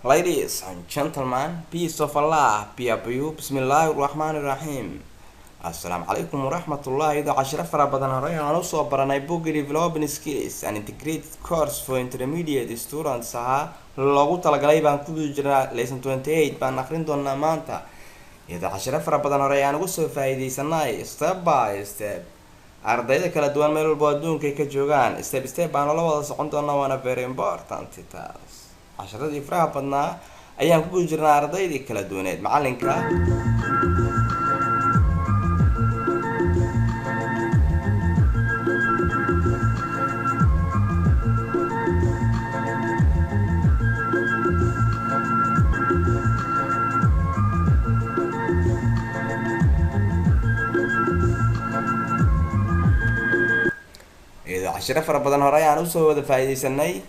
Ladies and gentlemen, peace of Allah be upon you. Bismillaahi raxmaani raxiim. Assalaamu calaykum waraxmatullahi. Iyadoo cashiro fara badan horey aan usoo baranay buugga Developing Skills and Integrated Course for Intermediate Students ahaa loogu talagalay baan ku guda jirnaa. Lesson 28 baan aqrin doonaa maanta, iyadoo cashiro fara badan horey aan uga soo faa'iidaysanay step by step. Ardayda kala duwan meel walbo adduunka ay ka joogaan, step step baan ula wada socon doonaa, waana very important taas. Casharadii faraha badnaa ayaan ku guda jirnaa, ardaydii kala duwaneed macalinka. Iyadoo cashiro fara badan hore aan usoo wada faa'iidaysanay,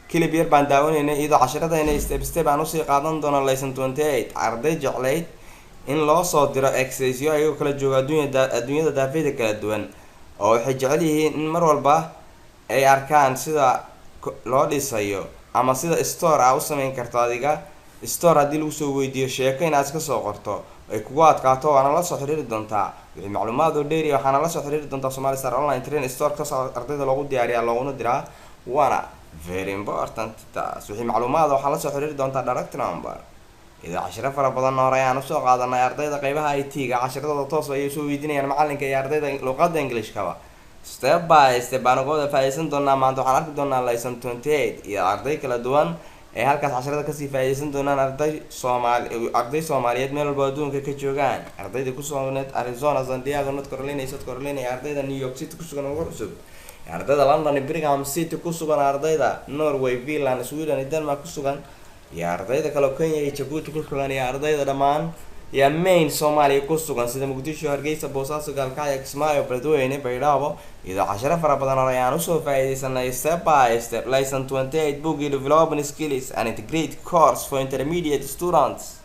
clip yar baan daawanaynay, iyadoo cashiradayna step step aan usii qaadan doono lesson 28. Arday jeclayd in loo soo diro exerciseyo ayagoo kala jooga adduunya adduunyada daafeeda kala duwan, oo waxay jecel yihiin in mar walba ay arkaan sida loo dhisayo ama sida store ah u sameyn karto adiga. Store haddii lagu soo weydiiyo, sheeko inaad iska soo qorto ay kugu adkaato, waana la soo xiriiri doontaa. Wixii macluumaad oo dheeri waxaana la soo xiriiri doontaa Somali Star Online Train Store. Kasoo ardayda loogu diyaariyaa looguna diraa, waana very important taas. Wixii macluumaad waxaa la soo xiriiri doontaa direct number. Iyadoo cashiro fara badan hore ayaan usoo qaadanay, ardayda qeybaha IT-ga cashiradooda toos ayay usoo weydiinayaan macalinka iyo ardayda luqada Englishkaba. Step by step baan uga wada faa'iidaysan doonaa. Maanta waxaan arki doonaa lesson 28 iyo arday kala duwan ee halkaas casharada kasii faa'iidaysan doonaan. Arday Soomaali, arday Soomaaliyeed meel walba adduunka ka joogaan, ardayda kusugneed Arizona, San Diego, North Carolina iyo South Carolina, iyo ardayda New York City kusugan ugu cusub, ardayda London iyo Birmingham City kusugan, ardayda Norway, Finland, Sweden iyo Denmark kusugan, iyo ardayda kale oo Kenya iyo Jabuuti kusugan, iyo ardayda dhammaan iyo main Soomaaliya ku sugan sida Muqdisho, Hargeysa, Boosaaso, Gaalkacyo, Kismaayo, Beledweyne, Baydhabo. Iyadoo cashiro fara badan hore ayaan usoo faa'iidaysanay, step by step lesson 28 buggii Developing Skills and Integrated Course for Intermediate Students.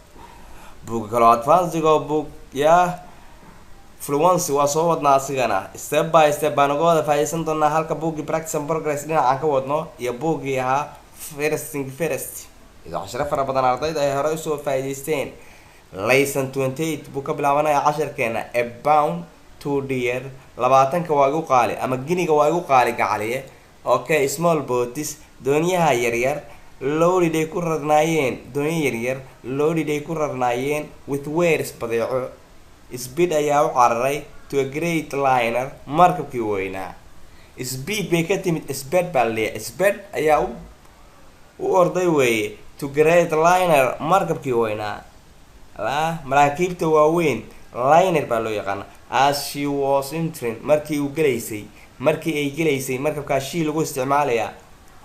Buugga kaloo advanced-ga oo book ya fluency waa soo wadnaa, asigana step by step baan uga wada faa'iidaysan doonaa, halka buuggii Practice and Progress dhinacaan ka wadno iyo buuggii ahaa First Thing First. Iyadoo cashiro fara badan ardayda ay hore usoo faa'iidaysteen, lesson 28 buu ka bilaabanaya casharkeena. "A pound too dear", 20-ka waa igu qaali ama giniga waa igu qaali gacaliye. Okay, small boats, doonyaha yaryar, loaded ay ku rarnaayeen, doonyo yaryar loaded ay ku rarnaayeen with wares, badeeco, sped ayaa u cararay to a great liner, markabkii weynaa. Speed bay ka timid, sped baa laleeyahay, sped ayaa u orday weeye to great liner, markabkii weynaa. Maraakiibta waaweyn liner baa loo yaqaana. As she was entering, markii uu gelaysay, markii ay gelaysay markabkaa, she lagu isticmaalayaa.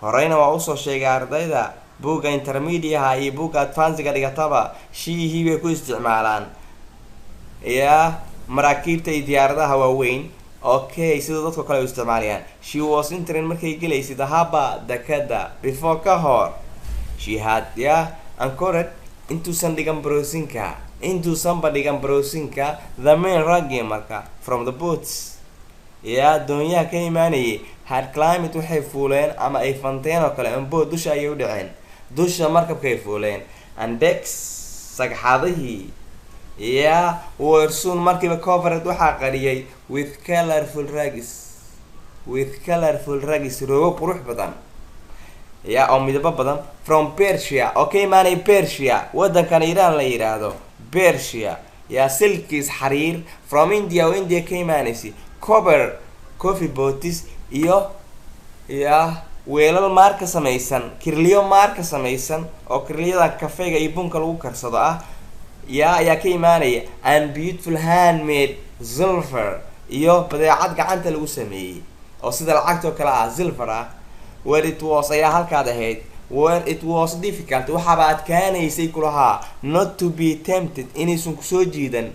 Horeyna waa usoo sheegay, ardayda buugga intermediaha iyo buugga advanced-ga dhigataba she, he bay ku isticmaalaan yaa maraakiibta iyo diyaaradaha waaweyn. Okay, sida dadka kale u isticmaalayaan. She was entering, markay gelaysay, the harbour, dekada, before, ka hor, she had ya anchored, intuusan dhigan browsinka, intuusanba dhigan browsinka, the men, raggii marka, from the boats, yaa doonyaha ka imaanayay, had climbed, waxay fuuleen ama ay fanteen oo kale, on board, dusha ayay u dhaceen, dusha markabkay fuuleen, and decks, sagxadihii, yaa were soon, markiiba, covered, waxaa qariyay, with colorful rugs, with colorful rugs, roogo qurux badan ya oo midabo badan, from Persia, oo ka imaanay Persia, wadankan Iran la yidhaahdo Persia, yaa silks, xariir, from India, oo India ka imaanaysay, copper coffee pots, iyo ya weelal maar ka samaysan, kirliyo maar ka samaysan oo kirliyadan kafeega iyo bunka lagu karsado ah yaa ayaa ka imaanaya, and beautiful handmade silver, iyo badeecad gacanta lagu sameeyey oo sida lacagta oo kale ah, silver ah. Where it was ayaa halkaad ahayd, where it was difficult, waxaaba adkaanaysay kulahaa, not to be tempted, inaysan kusoo jiidan,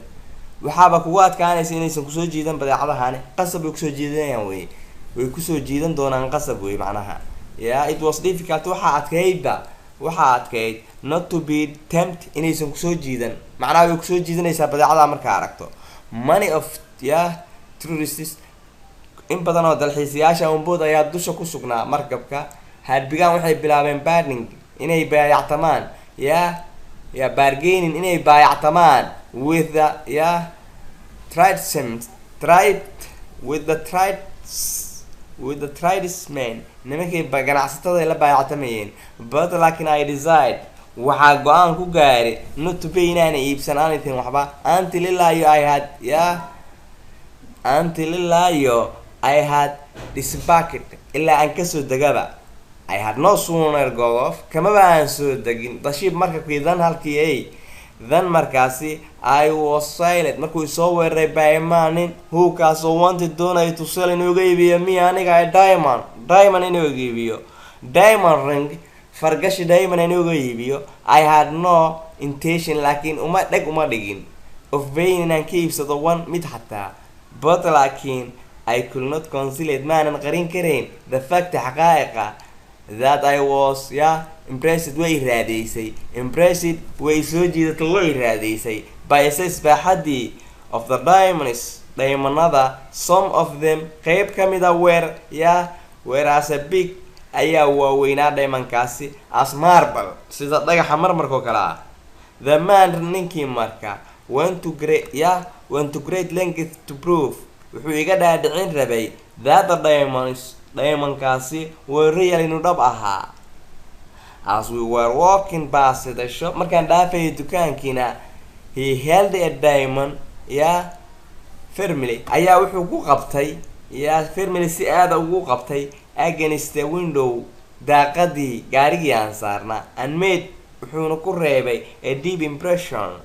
waxaaba kugu adkaanaysa inaysan kusoo jiidan badeecadahani. Qasab bay kusoo jiidanayaan wey, way kusoo jiidan doonaan, qasab wey macnaha. Ya it was difficult, waxaa adkaydba, waxaa adkayd, not to be tempt, inaysan kusoo jiidan, macnaha way kusoo jiidanaysaa badeecadaha markaa aragto. Many of ya tourists, in badan oo dalxiisayaasha, on board ayaa dusha ku sugnaa markabka, had begun, waxay bilaabeen bargaining, inay baayactamaan, Ya bargaining, inay baayactamaan, with the, ya, tradesmen, trade with the trades with the tradesmen, nimankii ganacsatada ay la baayactamayeen. But laakiin I decide, waxaa go-aan ku gaari, not to pay, inaana iibsan, anything, waxba, until ilaa iyo I had, ya, until ilaa iyo I had disembarked, ilaa aan kasoo degaba. I had no sooner got off, kamaba aan soo degin, the ship, markabkii, than halkii ay than markaasi I was assailed, markuu isoo weeraray, by a man, nin, who, kaasoo, wanted, doonaya, to sell, inuu iga iibiyo, me, aniga, a diamond, diamond inuu iga iibiyo, diamond ring, fargashi diamond inuu iga iibiyo. I had no intention, laakiin uma dheg uma dhigin, of buying, inaan ka iibsado, one, mid xataa. But laakiin I could not conceal it, maanan qarin karayn, the fact, xaqaa'iqa, that I was, ya, impressed, way raadaysay, impressed, way soo jiidatay, way raadaysay, by size, baaxadii, of the diamonds, diamondada. Some of them, qeyb ka mida, were, ya, were as a big, ayaa waaweynaa diamondkaasi, as marble, sida dhagaxa marmarkoo kale ah. The man, ninkii marka, went to great, ya, went to great length to prove, wuxuu iga dhaadhicin rabay, that the diamonds, diamondkaasi, were real, inuu dhab ahaa. As we were walking past the shop, markaan dhaafayay dukaankiina, he held a diamond, ya, firmly, ayaa wuxuu ku qabtay, ya, firmly, si aada ugu qabtay, against the window, daaqadii gaarigii aan saarnaa, and made, wuxuuna ku reebay, a deep impression,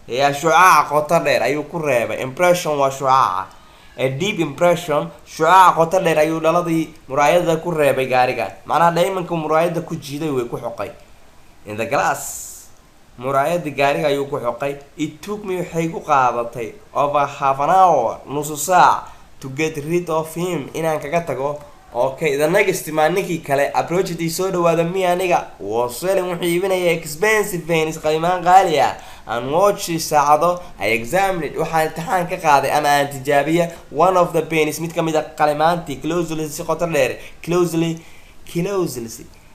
ya, shucaaca qoto dheer ayuu ku reebay. Impression waa shucaaca. A deep impression, shucaaca qoto dheer ayuu dhaladii muraayada ku reebay gaariga. Macnaha diamondka muraayada ku jiiday, way ku xoqay, in the glass, muraayadii gaariga ayuu ku xoqay. It took me, waxay ku qaadatay, over half an hour, nusu saac, to get rid of him, inaan kaga tago. Okay, the next man, ninkii kale, approached, soo dhawaada, me, aniga, was selling, wuxuu iibinaya, expensive pens, qalimaan qaali ah, and watches, saacado. I examined, waxaan imtixaan ka qaaday ama aan tijaabiya, one of the pens, mid kamid a qalimaantii, closely, si qoto dheer, closely, closely,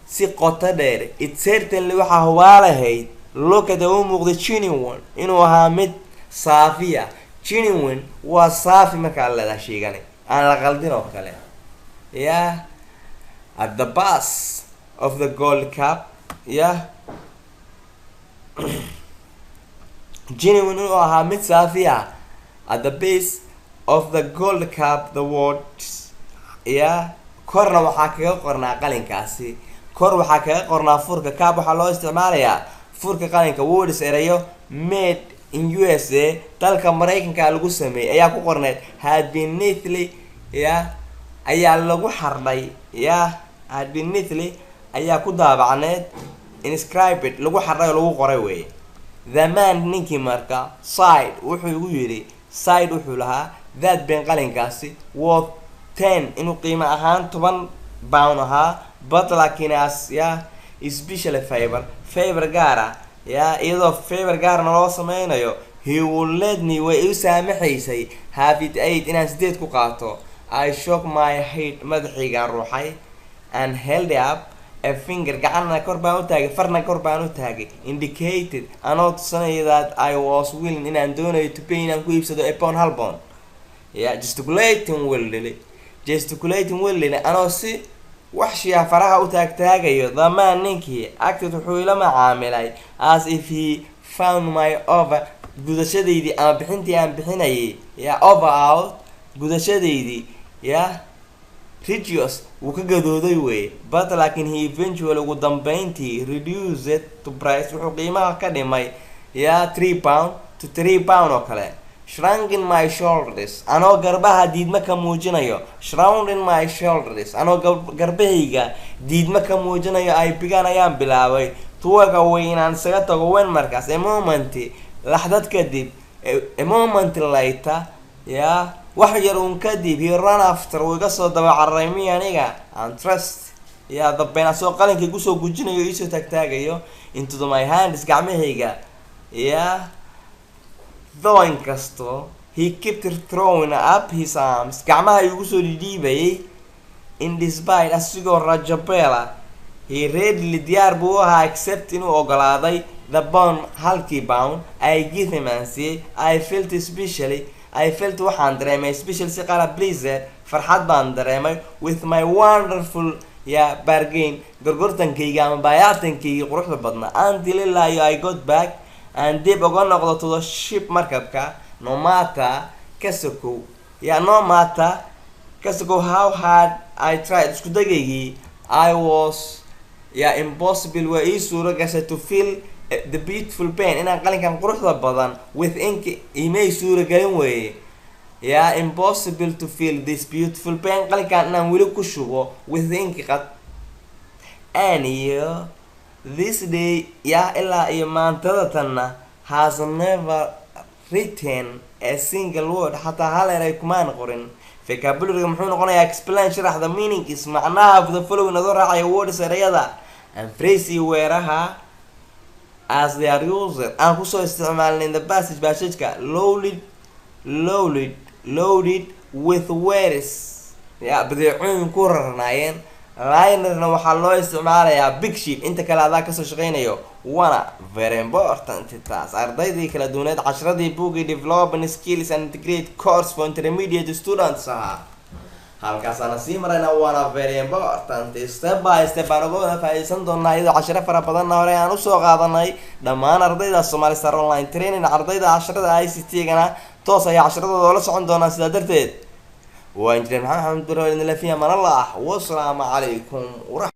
si qoto dheer. It certainly, waxaa hubaalahayd, looked, u muuqday, genuine, inuu ahaa mid saafiya. Genuine waa saafi markaa leedahay, sheegani aan la qaldin oo kale. Yeah, at the base of the gold cap, yeah, genuine, inuu ahaa mid saafi ah. At the base of the gold cap, the words, yeah, korna waxaa kaga qornaa qalinkaasi, kor waxaa kaga qornaa furka. Cap waxaa loo isticmaalayaa furka qalinka. Words, erayo, made in USA, dalka Maraykanka lagu sameeyey, ayaa ku qorneed. Had been neatly, yeah, ayaa lagu xardhay, yeah, had been neatly, ayaa ku daabacneed, inscribed, lagu xardhay oo lagu qoray weeye. The man, ninkii marka, said, wuxuu igu yidhi, said, wuxuu lahaa, that pen, qalinkaasi, worth 10, inuu qiimo ahaan 10 pound ahaa, but laakiin as, ya, specially favor, favor gaar ah, ya, iyadoo favor gaarna loo sameynayo, he will let me, way iu saamaxaysay, have it 8, inaan 8 ku qaato. I shook my head, madaxaygaan ruuxay, and held up a finger, gacanna kor baan u taagay, farna kor baan u taagay, indicated, anoo tusanaya, that I was willing, inaan doonayo, to pay, inaan ku iibsado, a pound, 1 pound. Yeah, gesticulating wildly, gesticulating wildly, anoo si waxshiya faraha u taagtaagayo. The man, ninkii, acted, wuxuu ila macaamilay, as if he found my offer, gudashadaydii ama bixintii aan bixinayay, ya, offer out, gudashadaydii, ya, outrageous, wuu ka gadooday wey. But laakiin he eventually, ugu dambeyntii, reduced the price, wuxuu qiimaha ka dhimay, ya, 3 pound to 3 pound oo kale. Shrugging my shoulders, anoo garbaha diidma ka muujinayo, shrugging my shoulders, anoo garbahayga diidma ka muujinayo, I began, ayaan bilaabay, to walk away, inaan isaga tago, when, markaas, a moment, laxdad kadib, a moment later, ya, wax yar uun kadib, he ran after, wuu iga soo daba cararay, me, aniga, and thrust, ya, the pen, asoo qalinkii kusoo gujinayo, iisoo taagtaagayo, into the my hands, gacmahayga. Ya, though, inkastoo, he kept throwing up his arms, gacmaha igu soo dhidhiibayay, in despite, asigoo rajabela, He readily, diyaar buu u ahaa, accept, inuu ogolaaday, the pound, halkii pound, I give him, aan siiyey. I felt especially, I felt, waxaan dareemay, special, si qaala, pleased, farxad baan dareemay, with my wonderful ya bargain, gorgortankayga ama baayactankayga quruxda badnaa. Until, ilaa iyo, I got back, aan dib uga noqdo, to the ship, markabka. No matter, ka sokow ya, no matter, ka sokow, how hard I tried, isku dagaygii, I was ya impossible, waa ii suuro gashay, to fill the beautiful pen, inaan qalinkan quruxda badan, with ink, imay suuro galin weeye ya. Impossible to fill this beautiful pen, qalinkan inaan weli ku shubo, with ink, qad. And iyo this day ya, ilaa iyo maantada tanna, has never written a single word, xataa hal eray kumaan qorin. Vocabulary muxuu noqonayaa? Explain, sharax, the meaning is, macnaha, of the following, adoo raacaya, words, erayada, and phrase, iyo weeraha, as they are used, aan kusoo isticmaalnay, in the passage, passageka. Loaded, loaded, loaded with wares ya, badeecooyin ku rarnaayeen. Linerna waxaa loo isticmaalayaa big ship. Inta kale adaa kasoo shaqeynayo, wana very important taas. Ardaydii kala duwaneed casharadii buugii Development Skills and Integrate Course for Intermediate Students ahaa halkaasaana sii marayna, waana very important. Step by step baan uga wada faa'iideysan doonaa, iyadoo casharo fara badanna hore aan usoo qaadanay. Dhammaan ardayda Somali Star Online Training, ardayda casharada ICT gana toos ayaa casharadooda oola socon doonaa. Sidaa darteed waa Injineer Maxamed Xamed Biro idin leefiya manallah. Wasalaamu calaykum.